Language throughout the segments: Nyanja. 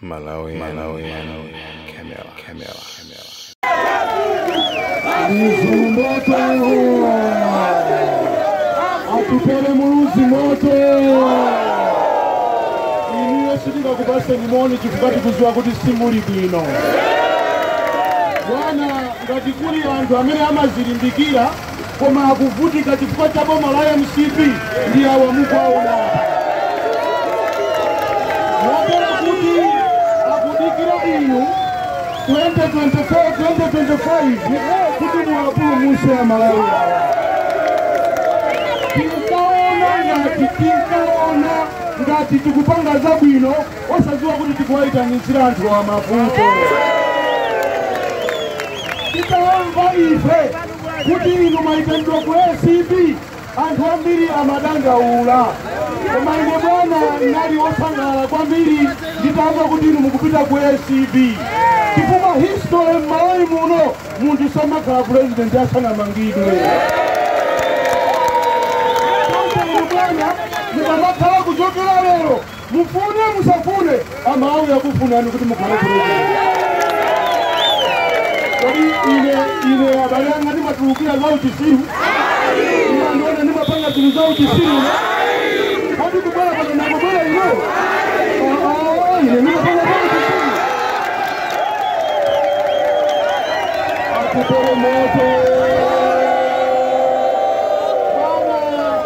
Malawi, Malawi, Camera, Camera, Camera. Moto! Atupele Muluzi moto! Iniyo sitingakupaseni moni chifukwa tikudziwa kuti simuli bwino. Bwana, ngati kuli anthu amene amazilimbikira koma akuvutika chifukwa cha boma la MCP ndi awa mukuwaona. Mopera kuti akudikira inu 2024 2025 kuti muwapulumutse Amalawi awa. Tinkaona ngati tikupanga zabwino, osadziwa kuti tikuwayitanitsira anthu a mavuto. Titamva ife kuti inu mwayitanidwa ku ACB, anthu ambiri amadandaula, koma ine bwana ndinali wosangalala kwambiri nditamva kuti inu mukupita ku ACB, chifukwa history m'Malawi muno munthu samakhala president asanamangidwe. Choncho inu bwana, mukamakhala kuchokera lero, mufune musafune, Amalawi akufunani kuti mukhale president. Kodi ine abale anga ndimatulukira za uchisiru? Imandiona ndimapanga zinthu za uchisiru? Kodi kubwera pano nakubwera ine? Ine ndimapanga za uchisiru? Atupele moto! Bwana,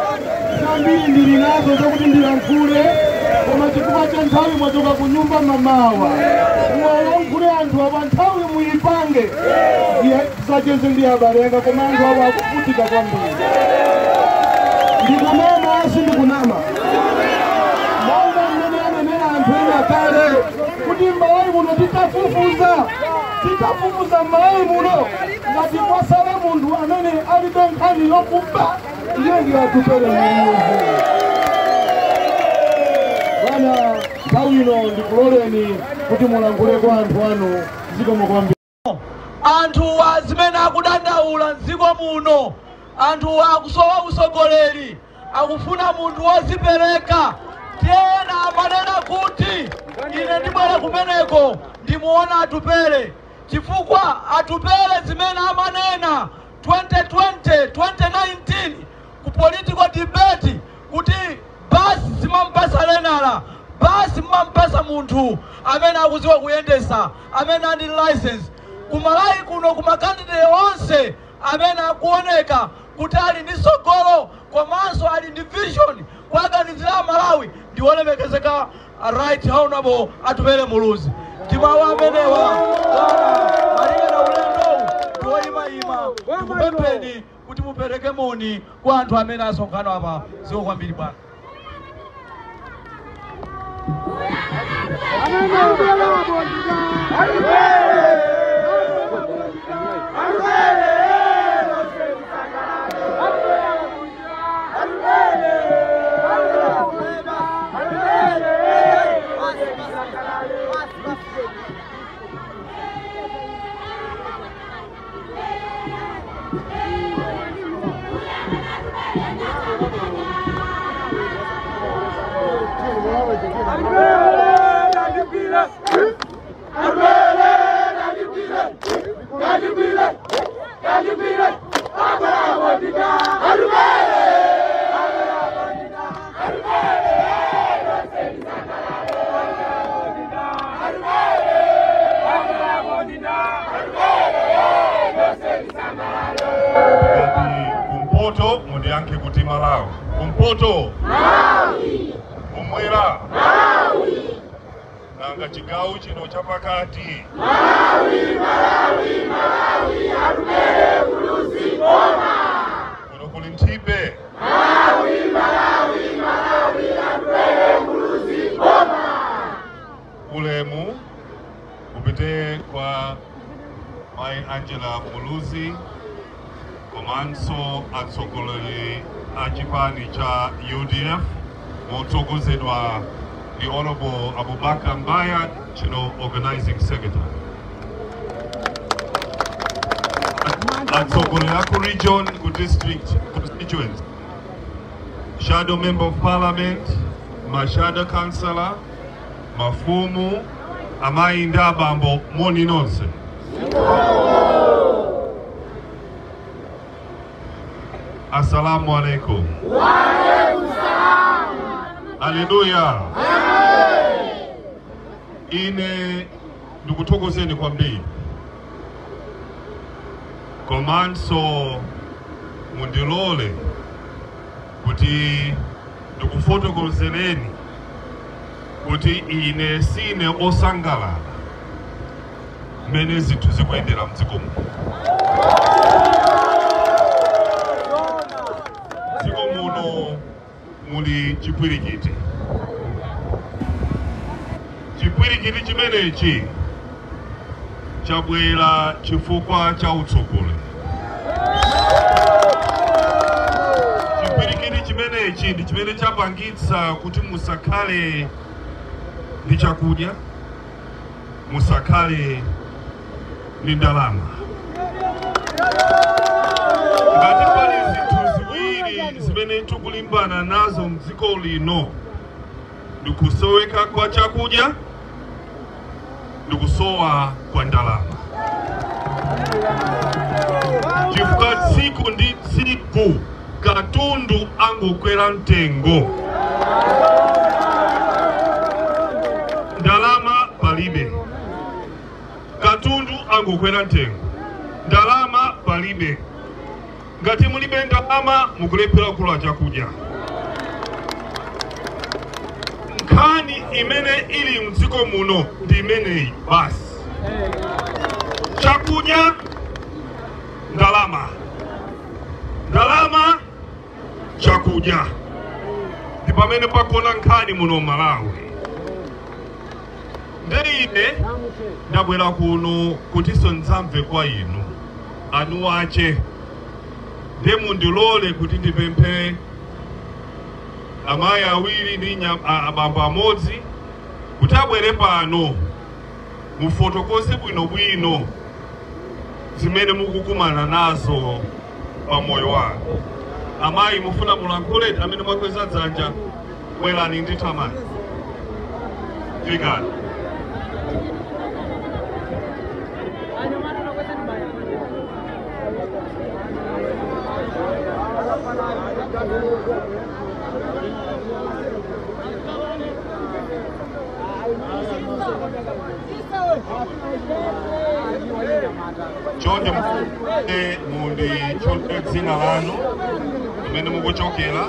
zambiri ndili nazo zokuti ndilankhule, koma chifukwa cha nthawi, mwachoka ku nyumba mamawa, muwalankhule anthu awa, nthawi muyipange zacheze ndi abale anga. Koma anthu awa akuvutika kwambiri. Ndikunama sindikunama? Monga mmene anenera anthu ena kale kuti m'Malawi muno titafufuza m'Malawi muno, ngati kwasala munthu amene alibe nkhani yokuba, ndiye ndi Atupele Muluzi. Bwana, nthawi ino ndikuloleni kuti mulankhule kwa anthu anu. Zikomo kwambiri. Anthu zimene akudandaula mdziko muno, anthu akusowa usogoleri, akufuna munthu wozipereka. Tiyena amanena kuti ine ndibwera kumeneko ndimuona Atupele, chifukwa Atupele zimene amanena 2020, 2019 ku political debate kuti basi simampasa learner, basi mumampasa munthu amene akudziwa kuyendesa, amene ali license. Kumalawi kuno, kuma candidate onse amene akuoneka kuti ali ndi sogolo komanso ali ndi vision kuaganizira Malawi, ndi wolemekezeka Right Honorable Atupele Muluzi. Ndi mawu amenewa, bwana, malingana ulendowu ndiwoyimayima, ndikupempheni kuti mupereke moni kwa anthu amene asonkhana apa. Zikomo kwambiri, bwana. Ngati kumpoto, mundiyankhe kuti Malawi. Kumpoto? Malawi. Kumwera? Malawi. Nanga chigawo chino chapakati? Malawi, Malawi, Malawi. Atupele Muluzi boma. Kuno kuli Nthibe? Malawi, Malawi, Malawi. Atupele Muluzi boma. Ulemu upite kwa Mai Angela Muluzi komanso atsogoleri a chipani cha UDF motsogozedwa ndi Honorable Abubakar Mbaya, chino organizing secretary, atsogoleri aku region, ku district, constituents, shadow member of parliament, ma shadow councillor, mafumu. Amayi ndi abambo, moni nonse. Assalamu alaikum. Haleluya. Ine ndikuthokozeni kwambiri, komanso mundilole kuti ndikufotokozereni kuti ine sine osangalala mmene zinthu zikuyendera mdziko muno. Dziko muno muli chipwirikiti. Chipwirikiti chimenechi chabwera chifukwa cha utsogoleri. Chipwirikiti chimenechi ndi chimene chapangitsa kuti musakhale ndi chakudya, musakhale ndi ndalama. Ngati pali zinthu ziwiri zimene tikulimbana nazo mdziko lino, ndikusoweka kwa chakudya ndikusowa kwa ndalama. Chifukwa tsiku ndi tsiku katundu angokwera mtengo, ndalama palibe. Katundu angokwera mtengo, ndalama palibe. Ngati mulibe ndalama, mukulephera kugula chakudya. Nkhani imene ili mdziko muno ndi imeneyi basi: chakudya, ndalama, ndalama, chakudya. Ndi pamene pakona nkhani muno Malawi. Nde ine ndabwera kuno kutinso ndzamve kwa inu anu ache. Nde mundilole kuti ndipemphe amayi awiri ndi abambo amodzi kuti abwere pano, mufotokoze bwinobwino zimene mukukumana nazo pa moyo wanu. Amayi, mufuna mulankhule? Amene mwakweza dzanja, bwerani ndithu. Amayi, fikani. Chonde mundi chonde dzina lanu, kumene mukuchokera,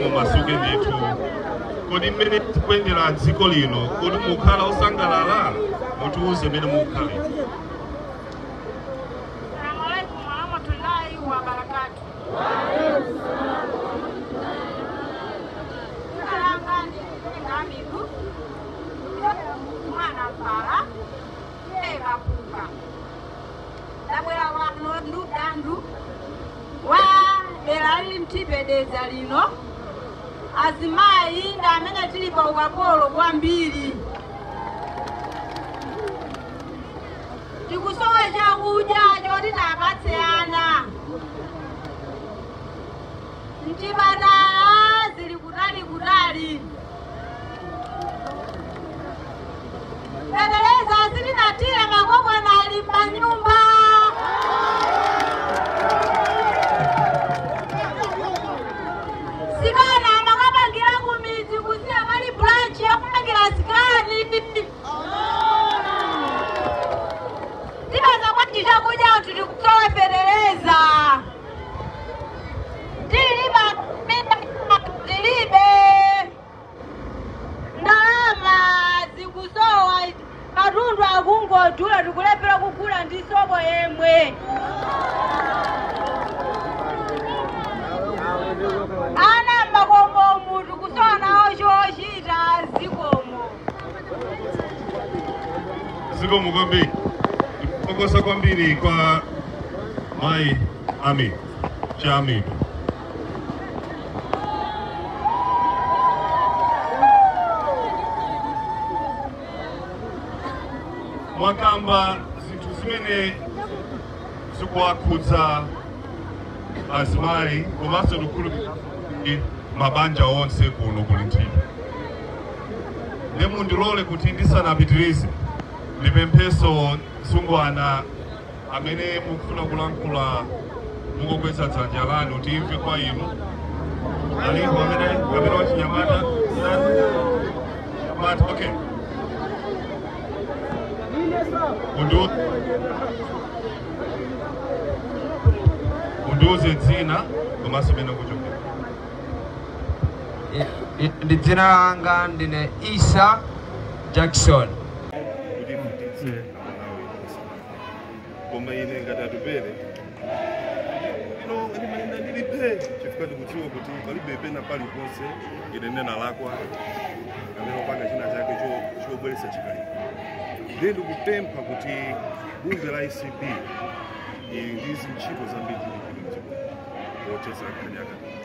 mumasuke ndithu. Kodi mmene tikuyendera dziko lino, kodi mukhala osangalala? Mutiuze mmene mukukhalira. Assalamu alaikum warahmatullahi wabarakatuh. Kalanga ndi Ngamidu mwana mpala ekapuka. Ndabwera wano ndudandu wa dera lili mtipedeza lino. Azimayi ndi amene tili pa ukapolo kwambiri. Tikusowa chakudya choti tapatse ana. Mchipatala zili kutali kutali. Feteleza sitinatire, makokona ali m'manyumba. Scan amakapangira kumidzi, kusiya pali branch yakupangira scan. Tipeza bwanji chakudya anthu tikusowa feteleza? Tiliba, tilibe ndalama, zikusowa. Katundu akungodula, tikulephera kugula ndi sopo yemwe. Ana makomomu tikusowa nawo chochita. Zikomo. Zikomo kwambiri. Ndikutokoza kwambiri kwa mayi Ami Chamidu. Mwakamba zinthu zimene zikuwakhudza azimayi, komanso ndikukhulupirira kuti mabanja onse kuno kuli ntchito. Ndiye mundilole kuti ndisanapitirize ndipempheso msungwana amene mukufuna kulankhula, mungokweza dzanja lanu timve kwa inu. Alipo amene wachinyamata? Nyamata, okay. Undiuze dzina komanso mene kuchokera. Ndi dzina langa ndine Isa Jackson. Kuti mutitse Amalawi, koma ine ngati Atupele ino ndimayenda ndilipe chifukwa ndikudziwa kuti palibe pena paliponse ine ndinalakwa amene opanga china chake chobweretsa chikayiko. Ndiye ndikupempha kuti bungwe la ACB ili ndi ntchito zambiri zilichita mdziko pothetsa nkhani yakatangale.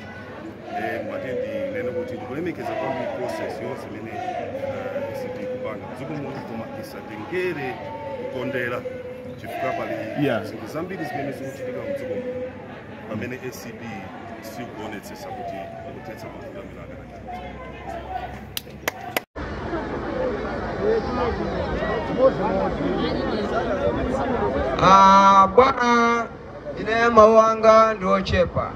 Mati ndinene kuti ndikulemekeza kwambiri process yonse imene ACB kupanga mdziko muno, koma isatengere kukondera chifukwa pali zinthu zambiri zimene zikuchitika mdziko muno pamene ACB sikuonetsetsa kuti ikuthetsa mavuto amene akatangale. Bwana, ine mawu anga ndi ochepa.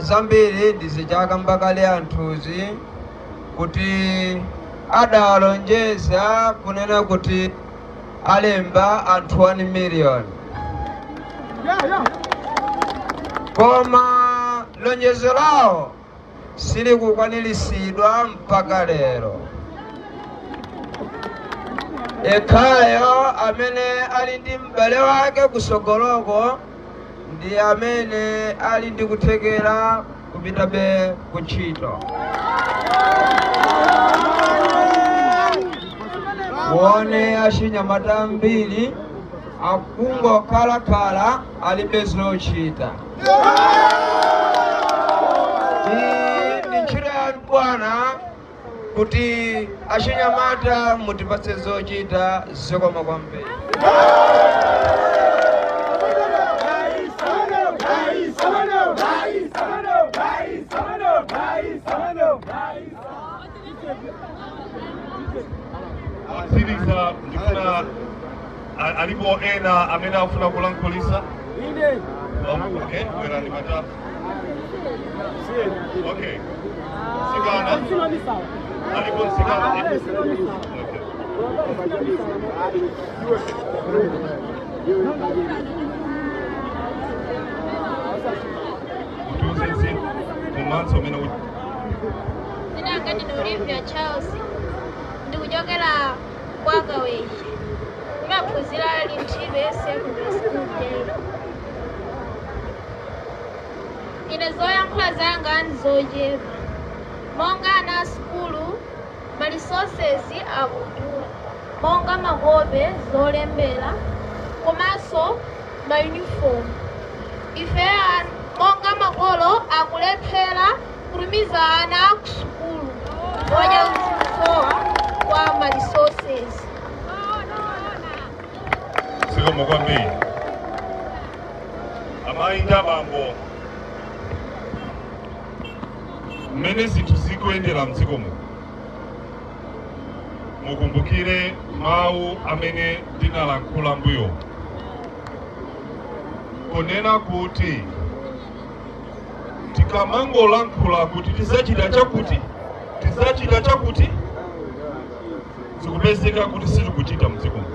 Zambiri ndizichaka kale anthuzi kuti adalonjeza kunena kuti alemba anthu 1 million, koma lonjezo lawo silikukwaniritsidwa mpaka lero. Ekhayo amene ali ndi m'bale wake kusogoloko ndi amene ali ndi kuthekera kupitabe kuntchito. Kuone achinyamata ambiri akungokhalakhala alibe zochita. Ndi ntchito yanu bwana kuti achinyamata mutipatse zochita zokoma kwambiri. Otsiriza, ndifuna alipo ena amene afuna kulankhulisa? Okay, bwerani matatu. Okay. Mtsikana. Alipo mtsikana. Okay. Utiuze dzina komanso amene Dzina langa ndine Olivia Charles, ndikuchokera kwa Kaweche, ndimaphunzira Linthipe Secondary School Day. Ine zoyankhula zanga ndizochepa. Monga ana a sukulu, ma resources akudula, monga makope, zolembera komanso ma uniform. Ife monga makolo akulephera kutumiza ana ku sukulu chifukwa kusowa kwa ma resources. Zikomo kwambiri. Amayi ndi abambo, mmene zinthu zikuyendera mdziko muno, mukumbukire mawu amene ndinalankhula mbuyo kunena kuti tikamangolankhula kuti tizacita chakuti, tizacita chakuti, zikupezeka kuti sitikuchita mdziko muno.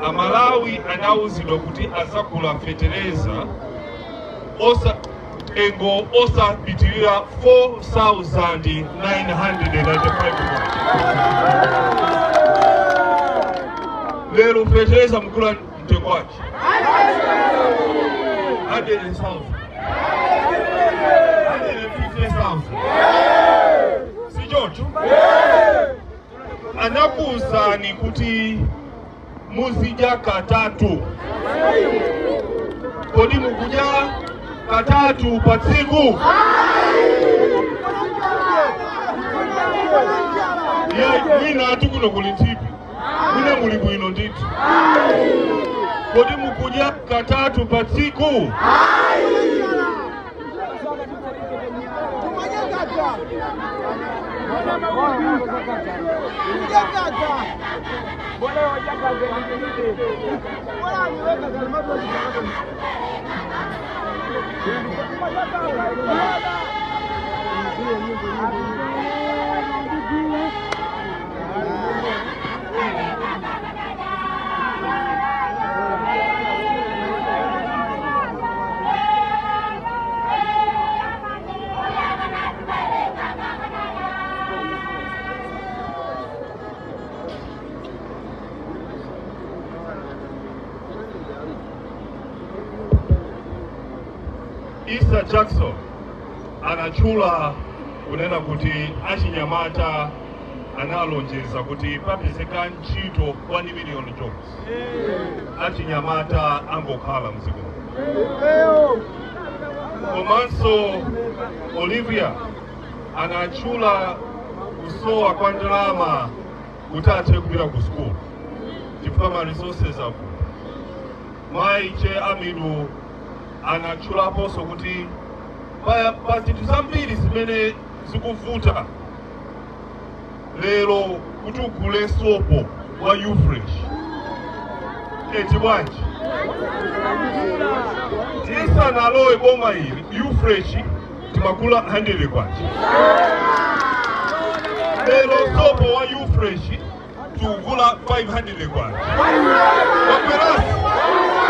Amalawi anawuzidwa kuti azagula fetereza osa engo osapitirira 4995. Lero fetereza mukula mtengo wake 100,000, 150,000, si choncho? Anakuwuzani kuti muzidya katatu. Kodi mukudya katatu pa tsiku? Ye mwina ati kuno kuli nthipi, mwina muli bwino ndithu. Kodi mukudya katatu pa tsiku? Issa Jackson anachula kunena kuti achinyamata analonjeza kuti papezeka ntchito 1 million jobs. Achinyamata angokhala mdziko. Komanso Olivia anachula kusowa kwa ndalama kuti athe kupita ku school chifukwa ma resources apo. Maiche Amidu anachulaponso kuti pa zinthu zambiri zimene zikuvuta lero kuti ugule sopo wa Ufresh eti bwanji tisanalowe boma ili Ufresh timakula 100 kwacha, lero sopo wa Ufresh tikugula 500 kwacha. Wapirasi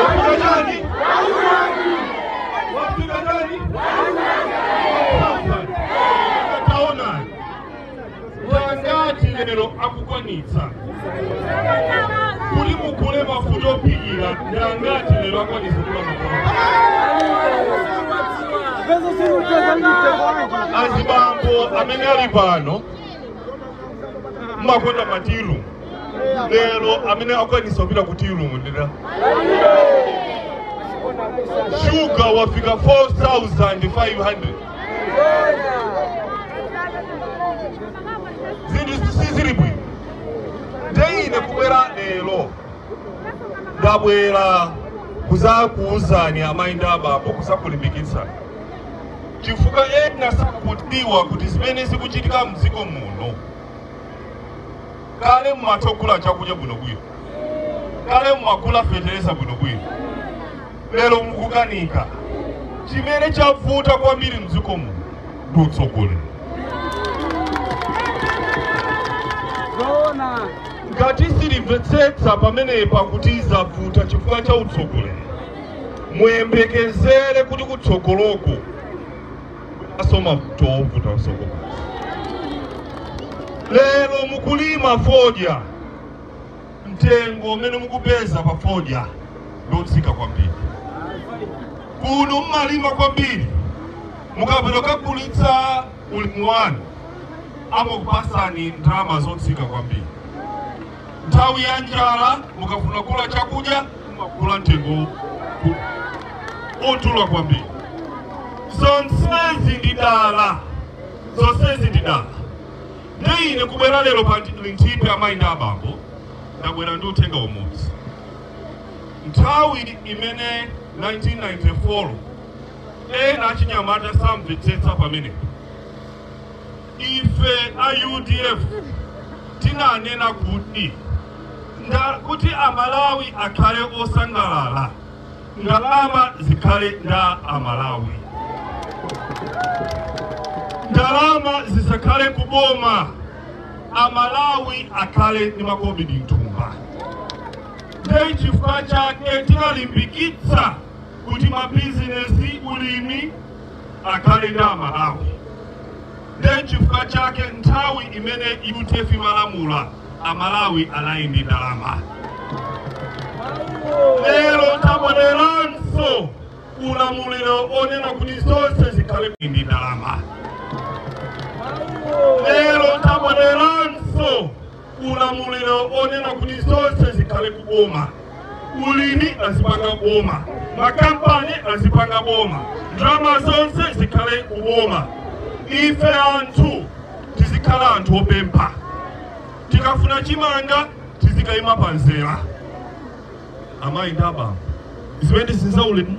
wapika chani? Wapika chani? Taona tangati lero akukwanitsa kuli mugule mafuta ophikira, ndangati lero akwanitsa kula mafuta. Azibambo amene ali pano mmakonda matilu lero amene akwanitsa kupita ku tilumu ndira shuga wafika 4,500. Zinthu sizili bwino. Ndeine kubwera lero ndabwera kuzakuuzani amayi ndi abambo, kuzakulimbikitsani chifukwa ena sakudziwa kuti zimene zikuchitika mdziko muno. Kale mumatogula chakudya bwinobwino, kale mumakula fetereza bwinobwino, lero mukukanika. Chimene chavuta kwambiri mdziko muno ndi utsogoleri. Ngati silimvetsetsa pamenepa kuti zavuta chifukwa cha utsogoleri, muyembekezere kuti kutsogoloko asoma tovuta usogolo. Lero mukulima fodya, mtengo umene mukupeza pa fodya ndotsika kwambiri. Kuno mmalima kwambiri, mukapita kagulitsa ulimi wanu amakupasani ndalama zotsika kwambiri. Nthawi ya njala mukafuna kula chakudya mumagula mtengo odula kwambiri. Zonsezi ndi dala, zonsezi ndi dala. Ndeine kubwera lero pa Linthipe amayi ndi abambo, ndabwera ndi uthenga umodzi. Nthawi imene 1994 ena achinyamata samvetsetsa pamenepo, ife a UDF tinanena kuti kuti Amalawi akhale osangalala, ndalama zikhale nda Amalawi, ndalama zisakhale kuboma, Amalawi akhale ndi makobidi mthumba. Ndiye chifukwa chake tinalimbikitsa kuti mabizinesi ulimi akhale ndi Amalawi. Ndiye chifukwa chake nthawi imene UDF imalamula Amalawi anali ndi ndalama. Lero tabwereranso ulamuliro onena kuti zonse zikhale ndi ndalama. Lero tabwereranso ulamuliro onena kuti zonse zikhale kuboma. Ulimi azipanga boma, makampani azipanga boma, ndalama zonse zikhale kuboma. Ife anthu tizikhala anthu opempha, tikafuna chimanga tizikayima panzera. Amayi ndi abambo, zimene sizaulemu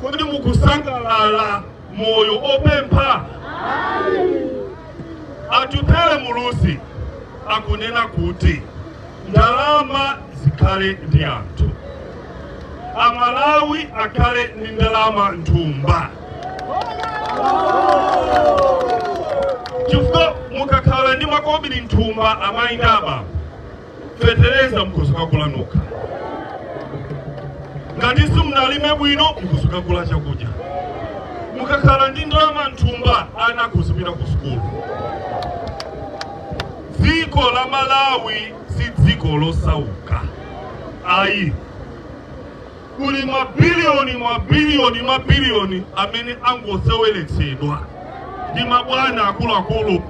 kodi mukusangalala moyo opempha? Atupele Muluzi akunena kuti ndalama zikhale ndi anthu, Amalawi akhale ndi ndalama nthumba. Chifukwa mukakhala ndi makobiri nthumba amayi ndi abambo, fetereza mukuzokagula nokha, ngati simunalime bwino mukuzokagula chakudya. Mukakhala ndi ndalama nthumba ana kuzipita ku sukulu. Dziko la Malawi si dziko losauka ayi, kuli mabiliyoni mabiliyoni mabiliyoni amene angoseweretsedwa ndi mabwana akuluakulu.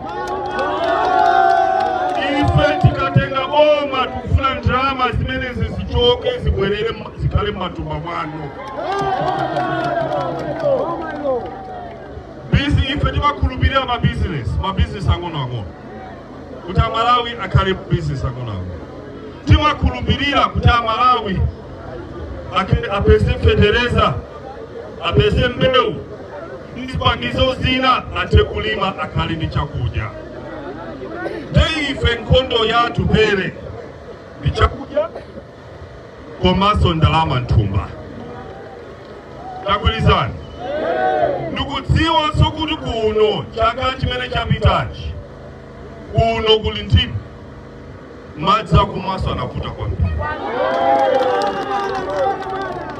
Ife tikatenga boma tikufuna ndalama zimenezi zichoke zibwerere zikhale m'matumba mwanu. Ife timakhulupirira mabizinesi ang'onoang'ono, kuti Amalawi akhale bizinesi ang'onoang'ono. Timakhulupirira kuti Amalawi apeze fetereza, apeze mbewu ndi zipangizo zina, athe kulima akhale ndi chakudya. Nde ife nkhondo yathu pere ndi chakudya komanso ndalama nthumba. Tagwirizana. Ndikudziwanso kuti kuno chaka chimene chapitachi kuno kuli nthimba, madzi akumaso anavuta kwambiri.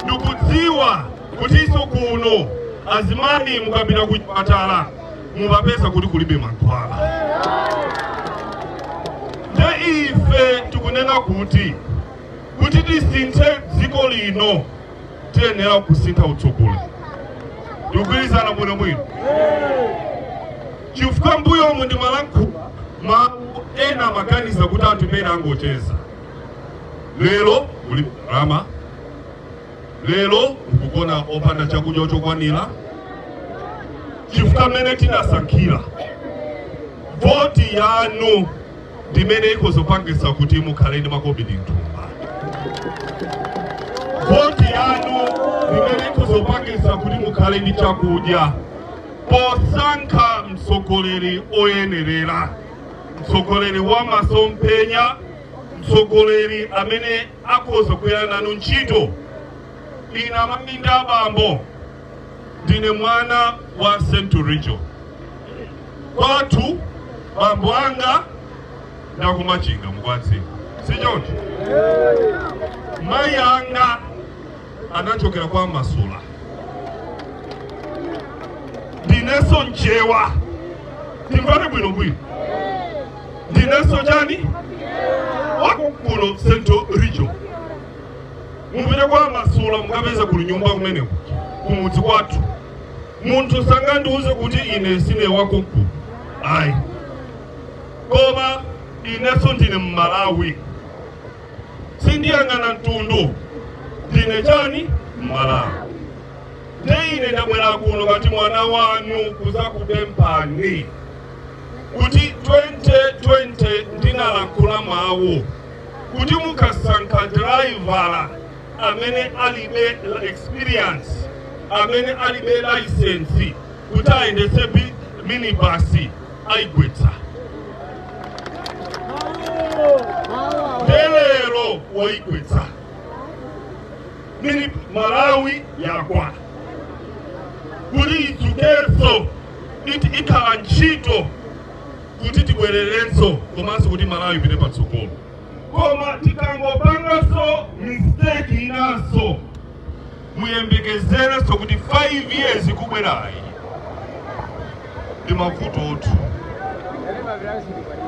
Ndikudziwa kutinso kuno azimayi mukapita ku chipatala mumapeza kuti kulibe mankhwala. Nde ife tikunena kuti tisinthe dziko lino tiyenera kusintha utsogoleri. Tikugwirizana bwinobwino. Chifukwa mbuyomu ndimalankhula mawu ena amaganiza kuti anthu ena angocheza. Lero kulibe ndalama, lero mukugona opanda chakudya chokwanira, chifukwa mmene tinasankhira voti yanu ndimene ikozopangisa kuti mukhale ndi makobiri nthumba. Voti yanu ndimene ikozopangisa kuti mukhale ndi chakudya posankha mtsogoleri oyenerera, mtsogoleri wa masomphenya, mtsogoleri amene akhoza kuyana nanu ntchito. Ine amayi ndi abambo, ndine mwana wa Central Region. Kwathu bambo anga ndakumachinga mukwatsika, si choncho? Mayi anga anachokera kwa Masula. Ndinenso Nchewa, timvane bwinobwino. Ndinenso chani wakuno Central Region. Mupite kwa Masula mukapeza kuli nyumba kumeneko kumudzi kwathu. Munthu sangandiuze kuti ine sine wakonkuno ayi, koma inenso ndine Mmalawi, sindiyang'ana mtundu, ndine chani Mmalawi. Nde ine ndabwera kuno ngati mwana wanu kuzakupemphani kuti 2020 ndinalankhula mawu kuti mukasankha driver amene alibe experience, amene alibe license kuti ayendetse minibasi ayigwetsa. Lero wayigwetsa mini Malawi yakwa kuti idzukenso iti ikhala ntchito kuti tibwererenso komanso kuti Malawi ipite patsogolo. Koma tikangopanganso mistake inanso, muyembekezerenso kuti 5 years kubwerayi ndi mavuto othu,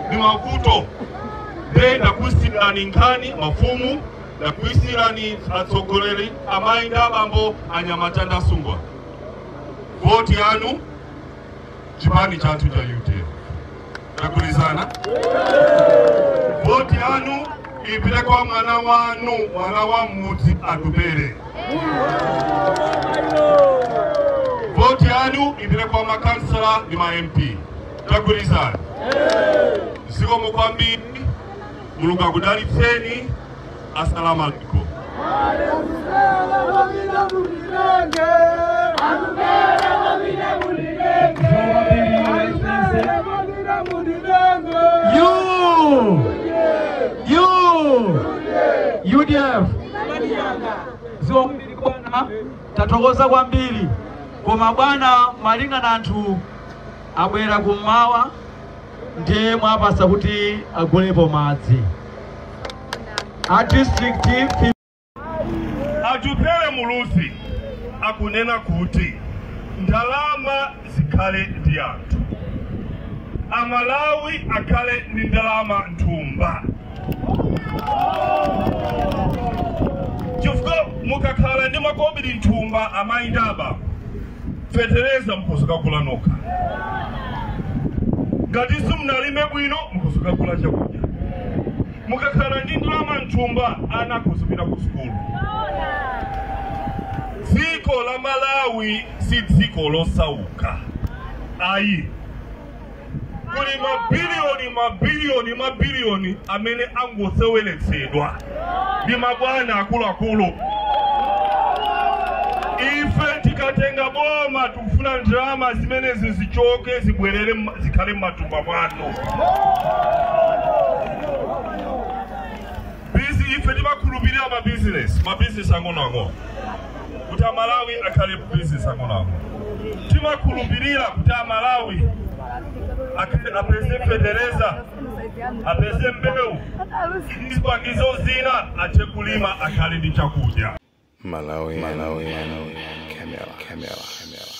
ndi mavuto. Nde ndakuisirani nkhani mafumu, ndakuisirani atsogoleri amayi ndi abambo, anyamata ndi asungwana. Voti yanu chipani chathu cha UDF. Tagwirizana. Voti yanu ipite kwa mwana wanu, mwana wa mudzi Atupele. Voti yanu ipite kwa makansala ndi ma MP. Tagwirizana. Zikomo kwambiri. Mulungu akudalitseni. Assalamu alaikum. U U UDF. Zikomo bwana, tathokoza kwambiri. Koma bwana, malinga na anthu abwera kummawa, ndiye mwapasa kuti agulepo madzi a district. Atupele Muluzi akunena kuti ndalama zikhale ndi anthu, Amalawi akhale ndi ndalama nthumba, chifukwa mukakhala ndi makobiri nthumba, amayi ndi abambo, fetereza mukuzikagula nokha, ngati simunalime bwino mukuzikagula chakudya. Mukakhala ndi ndalama nthumba, ana akuzipita ku sukulu. Dziko la Malawi si dziko losauka ayi, kuli mabiliyoni, mabiliyoni, mabiliyoni amene angoseweretsedwa ndi mabwana akuluakulu. Ife tikatenga boma tikufuna ndalama zimenezi zichoke, zibwerere, zikhale m'matumba mwanu. Bizi ife timakhulupirira mabizinesi, mabizinesi ang'onoang'ono, kuti Amalawi akhale bizinesi ang'onoang'ono. Timakhulupirira kuti Amalawi apeze fetereza, apeze mbewu ndi zipangizo zina, athe kulima, akhale ndi chakudya. Malawi, Malawi, Camera, Camera, Camera.